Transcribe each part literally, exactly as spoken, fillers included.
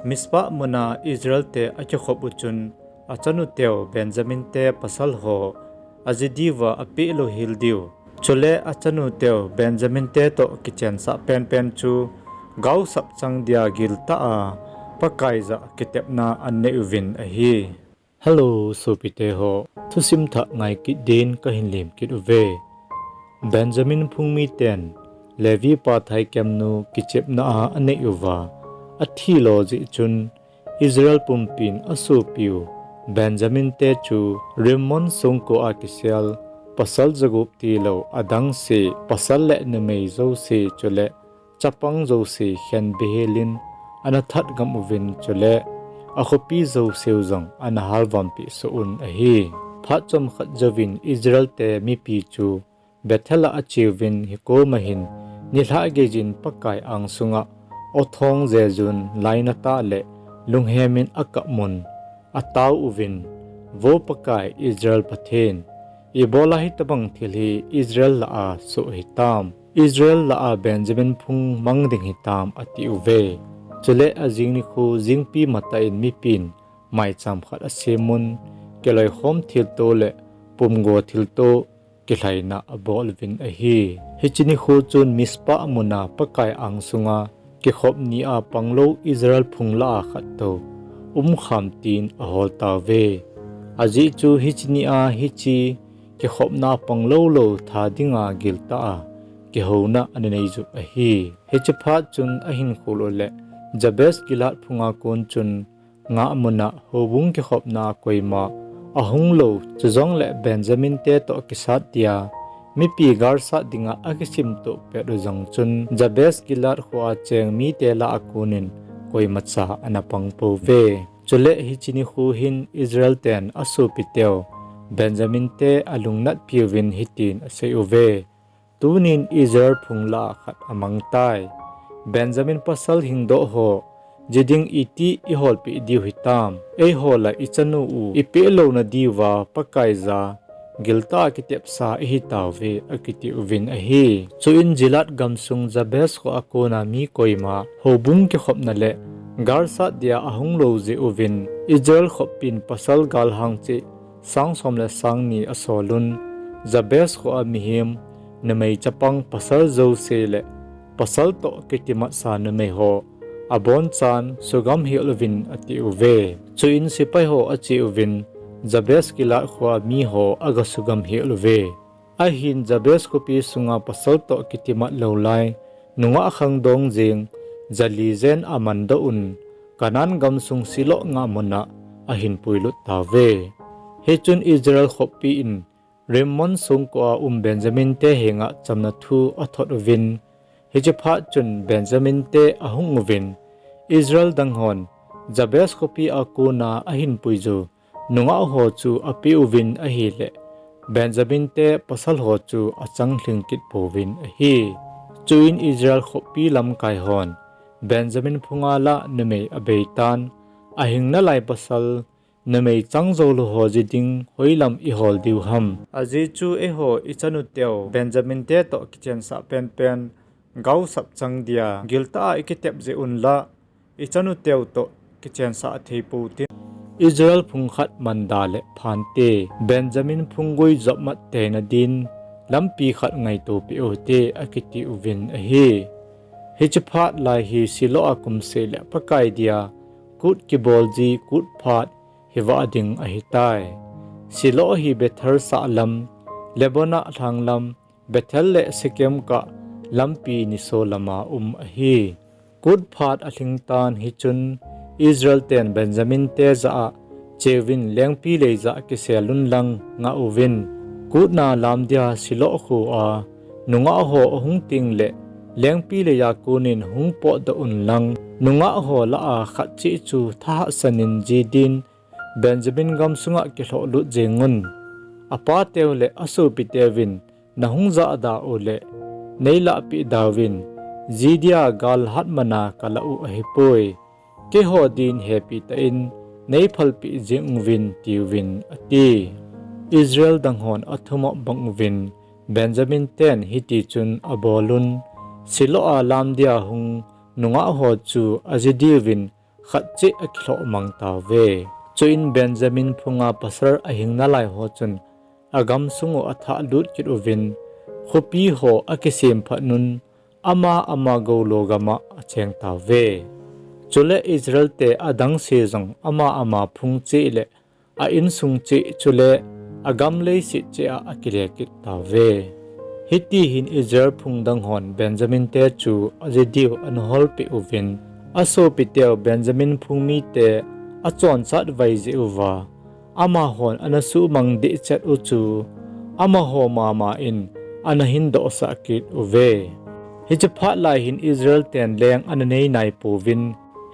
Mizpah muna Israel te akikhop u chun, achanu teu Benjamin te pasal ho aji diuva apeh lou hel diu, chule achanu teu Benjamin te toh kichensah penpen chu gaosap chang dia giltah a Pakai jah kitepna anei uvin ahi. Hello, sopite ho, thusim thah ngai kit din kahin lem kit uve. Benjamin phung miten Levi pa thaikemnu kichepna a anei uva, athi lou jeh chun Israel pumpin asopiu Benjamin te chu Rimmon songko a kisel pasal jagup tilou adangse pasal le numei jouse chule chapang jouse khenbeh helin ana that gam uvin chule akhopi jouseu jong ana halvampeh soh un ahi. Phat chomkhat jouvin Israel te mipi chu Bethel a acheuvin hikoma hin nilhah geijin Pakai angsunga awthong jejun lainatah le lunghemin akap un atao uvin, Vo Pakai Israel Pathen, ibola hitobang thil hi Israel lah a soh hitam, Israel lah a Benjamin phung mang ding hitam, ati uve. Chule ajing nikho jingpi matah in mipin maicham khat asem un, kiloikhom thilto le pumgo thilto kilhaina abol uvin ahi. Hiche nikho chun Mizpah muna Pakai angsunga kikhop nia panglou Israel phung lah a khat tou umkham tin ahol tauve. Ajeh chu hiche nia hiche kikhopna panglou lou tha dinga giltah a kihouna ana neiju ahi. Hiche phat chun ahinkhol u le Jabesh Gilead phunga kon chun ngah muna houbung kikhopna koima ahung lou, chujongle Benjamin te toh kisat dia mipi galsat dinga akisimtoh pet u jong chun Jabesh Gilead khoa cheng mite lah a konin koimacha ana pang pouve. Chule hiche nikho hin Israel ten asopiteu Benjamin te alungnatpiuvin hitin asei uve, Tunin Israel phung lah a khat amangtai. Benjamin pasal hingdoh ho, ji ding iti iholpeh diu hitam? Eiho le ichanu u ipeh louna diuva Pakai jah giltah a kitepsa ihitauve, akiti uvin ahi. Chuin Gilead gamsung Jabesh khoa kona mi koima houbung kikhopna le galsat dia ahung lou jeh uvin Israel khoppin pasal galhang cheh sang som le sang ni asolun, Jabesh khoa mihem, numei chapang pasal jouse le pasal toh kitimatsa numei ho abonchan sugam hel uvin ati uve. Chuin sepai ho ache uvin, Jabesh Gilead khoa miho aga sugam hel uve. Ahin Jabesh khopi sunga pasal toh kitimat lou lai, nungah khangdong jeng jali jen amandoh un, Canaan gamsung Shiloh ngah muna ahin puilut tauve. Hichun Israel khoppi in Rimmon songko a um Benjamin te henga chamna thu athot uvin, hiche phat chun Benjamin te ahung uvin, Israel danghon Jabesh khopi a kona ahin puiju nungah ho chu apeuvin ahile, Benjamin te pasal ho chu achanglhing kit pouvin ahi. Chuin Israel khoppi lamkai hon Benjamin phunga lah numei abeitan, ahing nalai pasal numei chang joulou ho ji ding hoilam ihol diu ham? Ajeh chu eiho ichanuteu Benjamin te toh kichensah penpen gaosap chang dia giltah a ikitep jeh unla, ichanuteu toh kichensah thei pou tin. Israel phung khat manda le phante, Benjamin phunggui jopmat theina din lampi khat ngaito peh uhite, akiti uvin ahi. Hiche phat lai hi Shiloh a kumsei le Pakai dia kut kibol ji kut phat hivah ding ahitai. Shiloh hi Bethel sahlam, Lebonah lhanglam, Bethel le Shechem kah lampi niso lama um ahi. Kut phat alhingtan hichun Israel ten Benjamin te jah a cheuvin lengpi lei jah kiselun lang ngah uvin. Kutna lam dia Shiloh khoa nungah ho ahung tengle lengpi leiya konin hung potdoh unlang, nungah ho lah a khat cheh chu thahatsanin ji din Benjamin gamsunga kilhohlut jengun. Apateu le asopiteuvin nahung jahda uleh neilahpeh dauvin, ji dia gal hatmana kalah u ahipoi. Keiho din hepi tah in neiphalpeh jeng uvin tiuvin, ati. Israel danghon athumop bang uvin Benjamin ten hitichun abolun, Shiloh a lam dia hung nungah ho chu aji diuvin khat cheh akilhoh mang tauve. Chuin Benjamin phunga pasal ahing nalai ho chun agamsung u athah lut kit uvin, khopi ho akisem phat un, ama ama goulo gama acheng tauve. Chule Israel te adang se jong ama ama phung cheh le a insung cheh chule agam leiset cheh a akile kit tauve. Hiti hin Israel phung dang hon Benjamin te chu aji diu ana holpeh uvin, asopiteu Benjamin phung mite achonchat vai jeh uva, amahon ana suhmang dehchet u chu amaho mama in ana hin dohsah kit uve. Hiche phat lai hin Israel ten leng ana nei nai pouvin,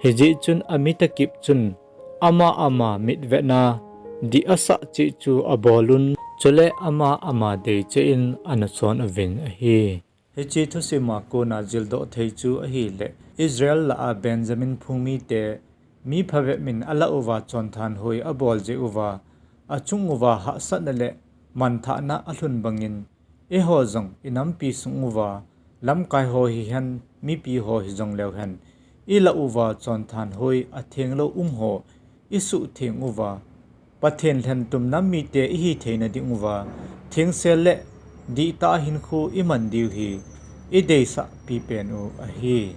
hijeh chun ami takip chun ama ama mitvetna dih asah cheh chu abol un, chule ama ama deicheh in ana chon uvin ahi. Hiche thusima kona jildoh thei chu ahile, Israel lah a Benjamin phung mite mi phabep in alah uva chonthanhoi abol jeh uva, achung uva hahsatna le manthahna alhun bangin, eiho jong inampi sung uva, lamkai ho hihen, mipi ho hijongleu hen, ilah uva chonthanhoi athenglou um ho isuhtheng uva, Pathen lhentum nam mite ihi theina ding uva, thengsel le dihtah a hinkho iman diu hi ideisah pipen u ahi.